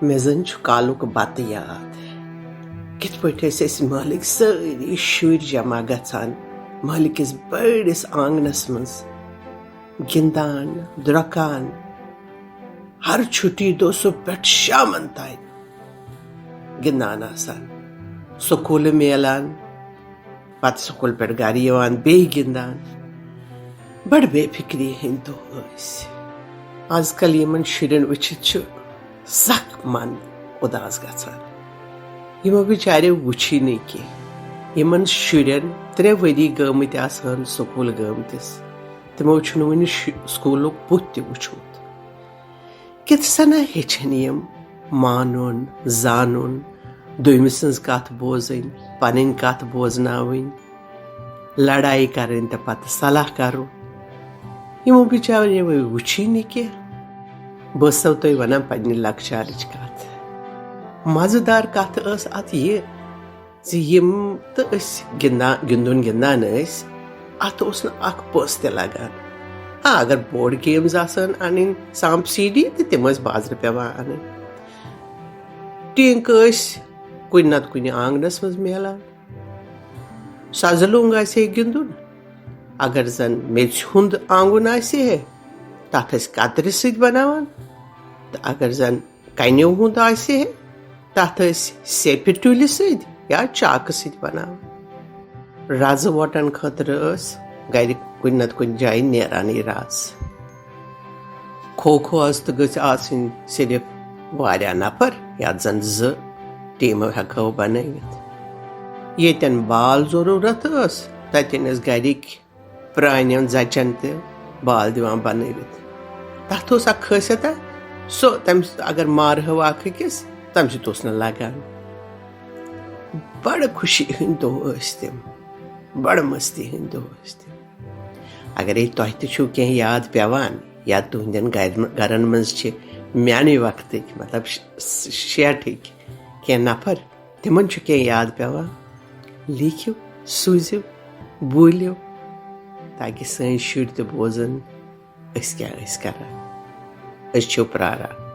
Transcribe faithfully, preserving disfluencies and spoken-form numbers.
مےٚ زَن چھُ کالُک بَتہٕ یاد۔ کِتھ پٲٹھۍ ٲسۍ أسۍ مٲلٕکۍ سٲری شُرۍ جمع گژھان مٲلہٕ کِس بٔڑِس آنٛگنَس منٛز، گِنٛدان، درٛۄکان۔ ہر چھُٹی دۄہ صُبح پٮ۪ٹھ شامَن تام گِنٛدان آسان۔ سکوٗلہٕ میلان، پتہٕ سکوٗل پٮ۪ٹھ گرٕ یِوان، بیٚیہِ گِنٛدان۔ بڑٕ بے فِکری ہٕنٛدۍ دۄہ ٲسۍ۔ آز کل یِمن شُرٮ۪ن وٕچھِتھ چھُ سخ من اُداس گژھان۔ یِمو بِچاریو وٕچھٕے نہٕ کینٛہہ۔ یِمن شُرٮ۪ن ترٛےٚ ؤری گٔمٕتۍ آسان سکوٗل گٔمتِس، تِمو چھُنہٕ وُنہِ شُ-، سکوٗلُک بُتھ تہِ وُچھمُت۔ کِتھ سنا ہیٚچھن یِم مانُن، زانُن، دوٚیمہِ سٕنٛز کتھ بوزٕنۍ، پنٕنۍ کتھ بوزناوٕنۍ، لڑایہِ کرٕنۍ تہٕ پتہٕ صلاح کرُن؟ یِمو بِچاریو وٕچھٕے نہٕ کینٛہہ۔ بہٕ ٲسسو تۄہہِ ونان پننہِ لۄکچارٕچ کتھ۔ مزٕدار کتھ ٲس اتھ یہِ زِ یِم تہٕ أسۍ گِنٛدان، گِنٛدُن گِنٛدان ٲسۍ، اتھ اوس نہٕ اکھ پونٛسہٕ تہِ لگان۔ آ، اگر بورڈ گیمز آسہٕ ہن انٕنۍ، سانپ سیڑھی، تہٕ تِم ٲسۍ بازرٕ پٮ۪وان انٕنۍ۔ ٹینٛکہٕ ٲسۍ کُنہِ نتہٕ کُنہِ آنٛگنس منٛز میلان۔ سزٕ لوٚنٛگ آسہِ ہے گِنٛدُن۔ اگر زن میٚژِ ہُنٛد آنٛگُن آسہِ ہے، تتھ ٲسۍ کترِ سۭتۍ بناوان۔ تہٕ اگر زن کنیو ہُنٛد آسہِ ہے، تتھ ٲسۍ سیٚپہِ ٹُلہِ سۭتۍ یا چاکہٕ سۭتۍ بناوان۔ رزٕ وۄٹن خٲطرٕ ٲس گرِ کُنہِ نتہٕ کُنہِ جایہِ نیران یہِ رز۔ کھو کھوس تہٕ گٔژھۍ آسٕنۍ صرف واریاہ نفر، یتھ زن زٕ ٹیمہٕ ہٮ۪کو بنٲوِتھ۔ ییٚتٮ۪ن بال ضروٗرت ٲس، تتٮ۪ن ٲسۍ گرِکۍ پرٛانٮ۪ن زچن تہِ بال دِوان بنٲوِتھ۔ تتھ اوس اکھ خٲصیت، سُہ تمہِ سۭتۍ اگر مارٕ ہٲو اکھ أکِس، تمہِ سۭتۍ اوس نہٕ لگان۔ بڑٕ خوشی ہٕنٛدۍ دۄہ ٲسۍ تِم، بڑٕ مستی ہٕنٛدۍ دۄہ ٲسۍ تِم۔ اگرے تۄہہِ تہِ چھُو کینٛہہ یاد پٮ۪وان یا تُہنٛدٮ۪ن گرن، گرن منٛز چھِ میانہِ وقتٕکۍ، مطلب، ش-، س-، شیٹھٕکۍ کینٛہہ نفر، تِمن چھُ کینٛہہ یاد پٮ۪وان، لیکھِو، سوٗزِو، بوٗلِو، تاکہِ سٲنۍ شُرۍ تہِ بوزن أسۍ کیٛاہ ٲسۍ کران۔ أسۍ چھِو پراران۔